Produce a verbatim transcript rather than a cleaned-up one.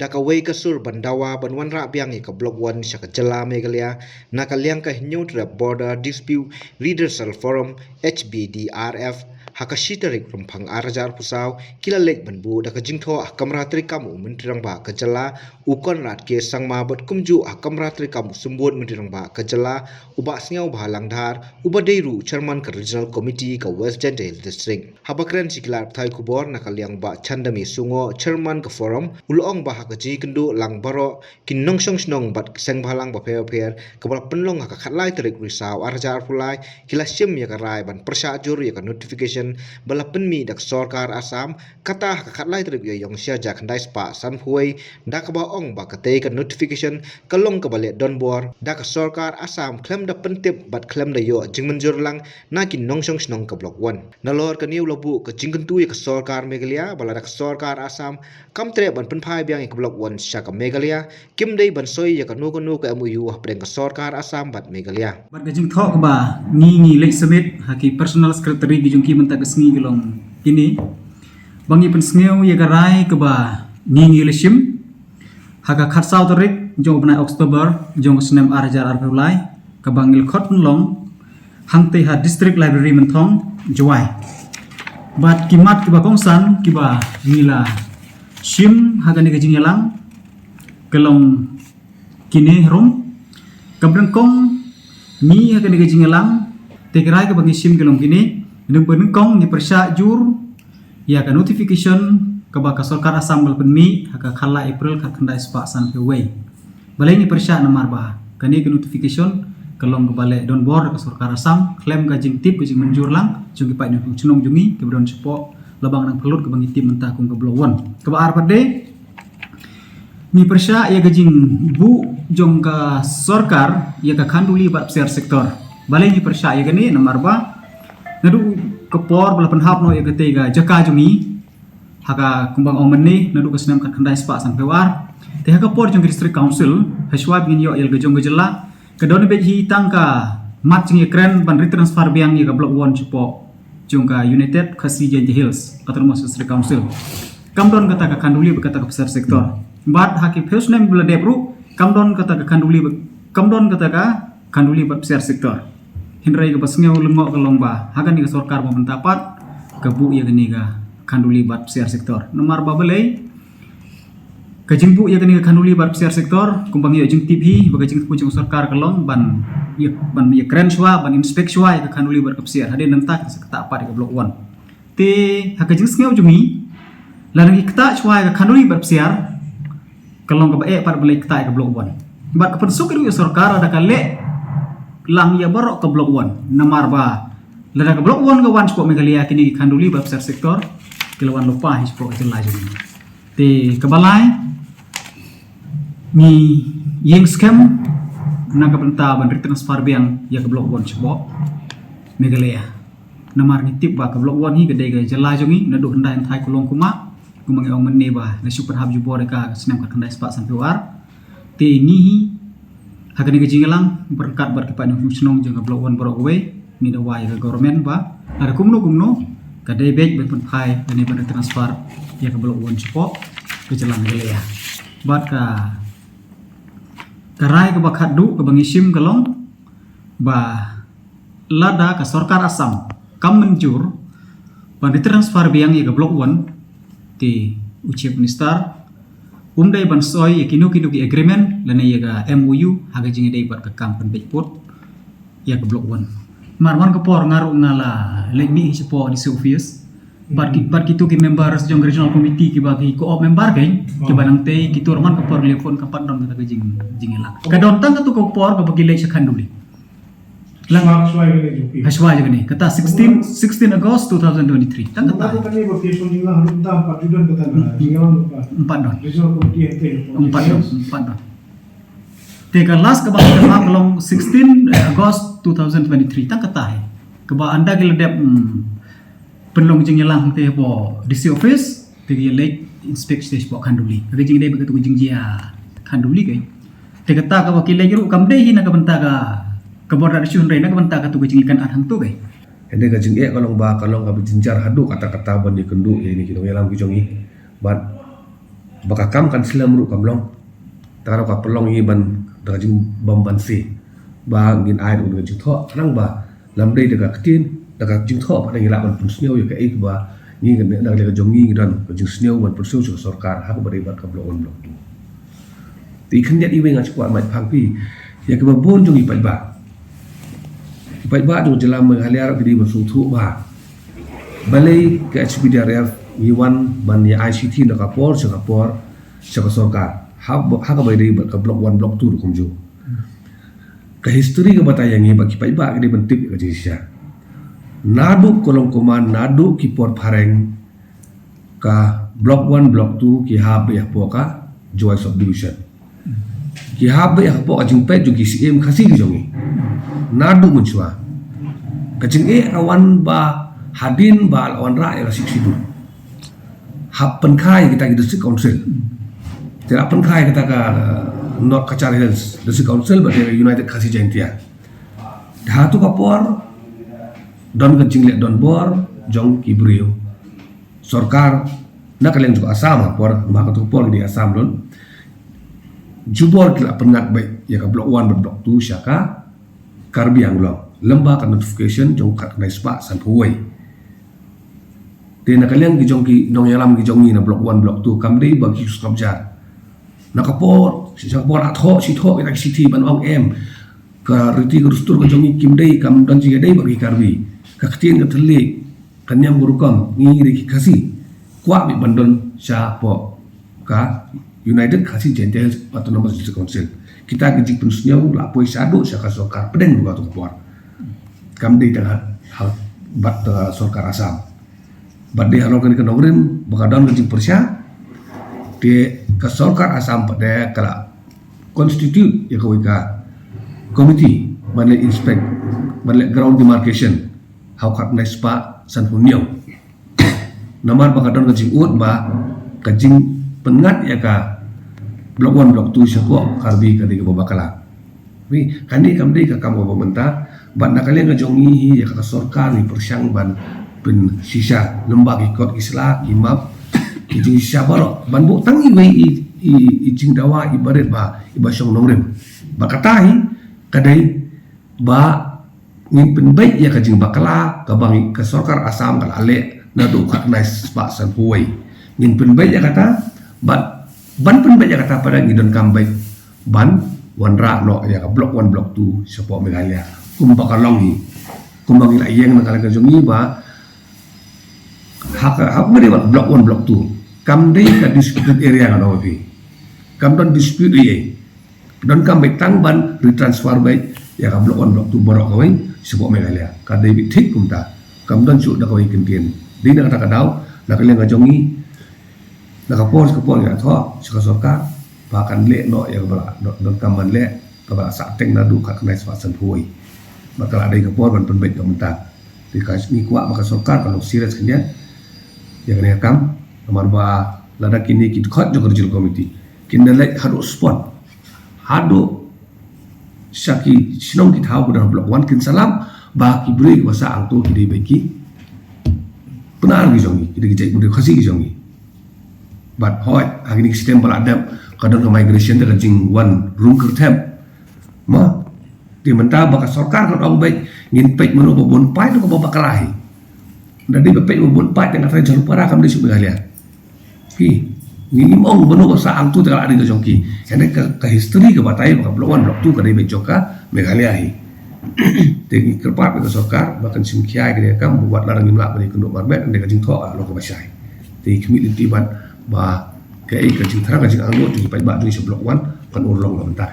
Da kawei ka sur ban dawa ban wanrah biang ïa ka Block One sha ka jylla Meghalaya, na ka liang ka Hynñiewtrep Border Dispute Redressal Forum, H B D R F, ha ka shi tarik Rymphang ar hajar arphew saw, ki la leit ban buh da ka jingthoh ha kamra treikam u Myntri Rangbah ka jylla, u Conrad K Sangma, bad kumjuh ha kamra treikam u Symbud Myntri Rangbah ka jylla, u Bah Sniawbhalang Dhar, uba dei ruh u Chairman ka Regional Committee ka West Jaintia Hills District. Haba kren sha ki lad pathai khubor na ka liang u Bah Chandame Sungoh, Chairman ka Forum, u la ong ba ha ka jingïakynduh lang baroh ki nongshong shnong bad ki seng bhalang bapher bapher, kaba la pynlong ha ka khatlai tarik Risaw ar hajar arphew lai, ki la shim ïa ka rai ban pyrshah jur ïa ka notification ba la pynmih da ka sorkar Assam, kata ha ka khatlai tarik Ïaïong shi hajar khyndai spah sanphew wei, da kaba ong ba katei ka notification ka long kaba leh donbor da ka sorkar Assam khlem da pyntip bad khlem da ïoh jingmynjur lang na ki nongshong shnong ka Block One. Nalor kane u la buh ka jingkyntu ïa ka sorkar Meghalaya ba lada ka sorkar Assam kam treh ban pynphai biang ïa ka Block One sha ka Meghalaya, kim dei ban soi ïa kano kano ka M O U hapdeng ka sorkar Assam bad Meghalaya. Bad ka jingthoh kaba ngi ngi leit submit ha ki personal secretary ki jong ki mynta ka sngi ki long kine, ba ngi pynsngew ïa ka rai kaba ngi ngi la shim ha ka khatsaw tarik jong u bnai October jong u snem ar hajar arphew lai, kaba ngi la khot pynlong hangtei ha District Library Mynthong, Jowai. Bad ki mat kiba kongsan kiba ngi la shim ha kane ka jingïalang ka long kine harum. Kaba nyngkong, ngi ha kane ka jingïalang, te ki rai kaba ngi shim ka long kine. Kaba nyngkong, ngi pyrshah jur ïa ka notification kaba ka sorkar Assam ka la pynmih ha ka khatlai April khatkhyndai spah sanphew wei. Balei ngi pyrshah? Namar ba kane ka notification ka long kaba leh donbor da ka sorkar Assam khlem ka jingtip ka jingmynjur lang jong ki paid nongshong shnong jong ngi kiba don shapoh la bang nang pynlut kaba ngi tip mynta kum ka Block One. Kaba ar pat de, ngi pyrshah ïa ka jingbuh jong ka sorkar ïa ka Khanduli bad Psiar sector. Balei ngi pyrshah ïa kane? Namar ba naduh ka por ba la pynhap noh ïa katei ka jaka jong ngi ha ka, kumba nga ong mynne, naduh ka snem khatkhyndai spah sanphew ar. Te ha ka por jong ka District Council, ha shuwa ba ngin ïoh ïa la ka jong ka jylla, ka don beit hi tang ka mat jingïakren ban retransfer biang ïa ka Block One shapoh jong ka United Khasi Jaintia Hills Autonomous District Council. Kam don kata ka Khanduli bad kata ka Psiar sector. Bad ha ki phew snem ba la dep ruh kam don kata ka Khanduli bad, kam don kata ka Khanduli bad Psiar sector. Hynrei kaba sngew lyngngoh ka long ba ha kane ka sorkar ba mynta pat ka buh ïa kane ka Khanduli bad Psiar sector. Namar ba balei ka jingbuh ïa kane ka Khanduli bad Psiar sector, kumba ngi ïoh jingtip hi ba ka jingthmu jong ka sorkar ka long ban ïa, ban ïakren shuwa, ban inspect shuwa ïa ka Khanduli bad ka Psiar. Hadien nangta kin sa ktah pat ïa ka Block One. Te ha ka jingsngew jong ngi, lada ngi ktah shuwa ïa ka Khanduli bad Psiar, ka long kaba eh pat balei ktah ïa ka Block One. Bad ka pynsuk ruh ïa ka sorkar lada ka leh lang ïa baroh ka Block One. Namar ba lada ka Block One ka wan shapoh Meghalaya, kine ki Khanduli bad Psiar sector ki la wan lypa hi shapoh ka jylla jong ngi. Te kaba lai, ngi ïeng skhem na ka bynta ban retransfer biang ïa ka Block One shapoh Meghalaya. Namar ngi tip ba ka Block One hi ka dei ka jylla jong ngi naduh hyndai hynthai kulong kumba, kumba ngi ong mynne ba la shu pynhap jubor ïa ka ha snem khatkhyndai spah sanphew ar. Te ngi hi ha kane ka jingïalang ryngkat bad ki paid nongshong shnong jong ka Block One baroh kawei, ngi dawa ïa ka government ba lada kumno kumno ka dei beit ban pynphai lane ban retransfer ïa ka Block One shapoh ka jylla Meghalaya. Bad ka, ka rai kaba khatduh kaba ngi shim ka long ba lada ka sorkar Assam kam mynjur ban retransfer biang ïa ka Block One, te u Chief Minister um dei ban soi ïa kino kino ki agreement lane ïa ka M O U ha ka jingïadei bad ka kam pynbeit pud ïa ka Block One. Mar man ka por nga ruh nga la leit mih hi shapoh D C office bad ki, bad kito ki members jong ka regional committee kiba ki co-op member kein, kiba nangtei kito, mar man ka por telephone kam pat don kata ka jing, jingïalang. Ka don tang kato ka por kaba ki leit sha Khanduli. Lang ha shuwa ïa kane, kata sixteen, sixteen August two thousand twenty-three. Tang kata. Em pat don. Em pat don, em pat don. Te ka last kaba ka long sixteen August two thousand twenty-three. Tang kata hi. Kaba ynda ki la dep, hmm, pynlong jingïalang te hapoh D C office, te ki leit inspect stage hapoh Khanduli. Ka jingdei ba katu ka jingjia Khanduli kein. Te kata kaba ki leit ruh kam dei hi na ka bynta ka, ka border issue, hynrei na ka bynta katu ka jingïakynad hangto kein. Hynrei ka jingeh ka long ba ka long kaba jynjar haduh katta katta ban ïakynduh ïa kine ki nongïalam ki jong ngi. Bad ba ka kam kan slem ruh kam long. Tang ka pynlong ïa ngi ban da ka jingbym banse ba ngin ai ruh da ka jingthoh, khnang ba lymda dei da ka ktien, da ka jingthoh pat ngi lah ban pynsngew ïa kaei kaba ngi, na ka liang ka jong ngi ngi don ka jingsngew ban pynsngew sha ka sorkar ha kaba dei bad ka Block One Block Two. Te khyndiat iwei nga shu kwah ban phang phi ïa kiba bun jong ki paidbah. Ki paidbah jong ka jylla Meghalaya ruh ki dei ban sngewthuh ba balei ka H P D R F ngi wan ban ïa I C T na ka por sha ka por sha ka sorkar ha, ha kaba dei bad ka Block One Block Two ruh kumjuh. Ka history ka batai ïa ngi ba ki paidbah ki dei ban tip ïa ka jingshisha. Naduh ka long kumne, naduh ki por phareng, ka Block One Block Two ki hap beit hapoh ka Jowai Subdivision. Ki hap beit hapoh ka jingpeit jong ki syiem Khasi ki jong ngi. Naduh mynshuwa. Ka jingeh ka wan ba hadien ba la wanrah ïa ka Sixth Schedule, hap pynkha ïa kita ki District Council. Te la pynkha ïa kita ka, uh, North Cachar Hills District Council bad ïa ka United Khasi Jaintia. Te ha tu ka por don ka jingleh donbor jong ki briew. Sorkar na ka liang jong Assam ha por, namar ka tu ka por ki dei Assam lut. Jubor ki la pynngat beit ïa ka Block One bad Block Two sha ka Karbi Anglong lem bad ka notification jong ka khyndai spah sanphew wei. Te na ka liang ki jong ki nongïalam ki jong ngi na Block One Block Two kam dei ba ki sngap jar. Na ka por sha ka por la thoh shi thoh kita ki shithi ban ong em, ka riti ka dustur ka jong ngi kim dei, kam don jingïadei bad ki Karbi. Ka ktien ka thylliej, ka niam ka rukom, ngi dei ki Khasi. Kwah beit ban don shapoh ka United Khasi Jaintia Hills Autonomous District Council. Kita ki jingpynsngew la poi shaduh sha ka sorkar pdeng ruh ha tu ka por. Kam dei tang ha, ha bad, uh, sorkar Assam. Bad dei halor kane ka nongrim ba ka don ka jingpyrshah, te ka sorkar Assam pat de ka la constitute ïa kawei ka committee ban leh inspect, ban leh ground demarcation ha u khatkhyndai spah sanphew hynñiew. Namar ba ka don ka jingud ba ka jingpynngat ïa ka Block One Block Two shapoh Karbi ka dei kaba bakla. Wi, kane kam dei ka kam kaba mynta, bad na ka liang ka jong ngi hi ïa ka sorkar ngi pyrshang ban pynshisha lem bad ki kot ki sla, ki map, ki jingshisha baroh ban buh tang iwei i, i, i jingdawa iba rit ba iba shong nongrim. Bad kata hi ka dei ba ngin pynbeit ïa ka jingbakla kaba ngi, ka sorkar Assam ka la leh naduh khatkhyndai spah sanphew wei. Ngin pynbeit ïa kata, bad ban pynbeit ïa kata pat ngi donkam beit ban wanrah noh ïa ka Block One Block Two shapoh Meghalaya kumba ka long hi. Kumba ngi la ïeng na ka liang ka jong ngi ba ha ka, ha ka dei bad Block One Block Two kam dei ka disputed area, ngan ong ïa phi. Kam don dispute ei ei. Donkam beit tang ban retransfer beit ïa ka Block One Block Two baroh kawei shapoh Meghalaya. Ka dei beit thik kumta. Kam don shuh da kawei kyntien. Dei na kata ka daw na ka liang ka jong ngi, na ka por sha ka por ngi la thoh sha ka sorkar ba kan leh noh ïa kaba la don, donkam ban leh, kaba la sah teng naduh khatkhyndai spah sanphew wei. Bad ka la dei ka por ban pynbeit noh mynta. Te ka, ngi kwah ba ka sorkar kan long serious khyndiat ïa kane ka kam. Namar ba lada kine ki dkhot jong ka Regional Committee kin da leit haduh spot, haduh sha ki shnong ki thaw ba don ha Block One, kin sa lap ba ki briew kiba sah hangto ki dei beit ki Pnar ki jong ngi, ki dei ki jaitbynriew Khasi ki jong ngi. Bad hooid ha kine ki step ba la dep ka don ka migration, da ka jingwan rung kyrthep. Mo, te mynta ba ka sorkar kan ong beit ngin peit mano ba bun paid, mano ba bakla hi. Da dei ba peit ba bun paid, te nga tharai Jharupara kam dei shuh Meghalaya. Ki, ngi ngim ong mano ba sah hangto te ka la dei ka jong ki. Kane ka, ka history ka batai ba ka Block One, Block Two ka dei beit jong ka Meghalaya hi. Te ngi kyrpad ïa ka sorkar ba kan shim khia ïa kane ka kam, wat la ngim lah ban ïakynduh marmet, ynda ka jingthoh ka long kaba shai. Te ngi khmih lynti bad ba kaei ka jingthrang, ka jingangnud jong ki paidbah jong ngi sha Block One kan urlong na bynta.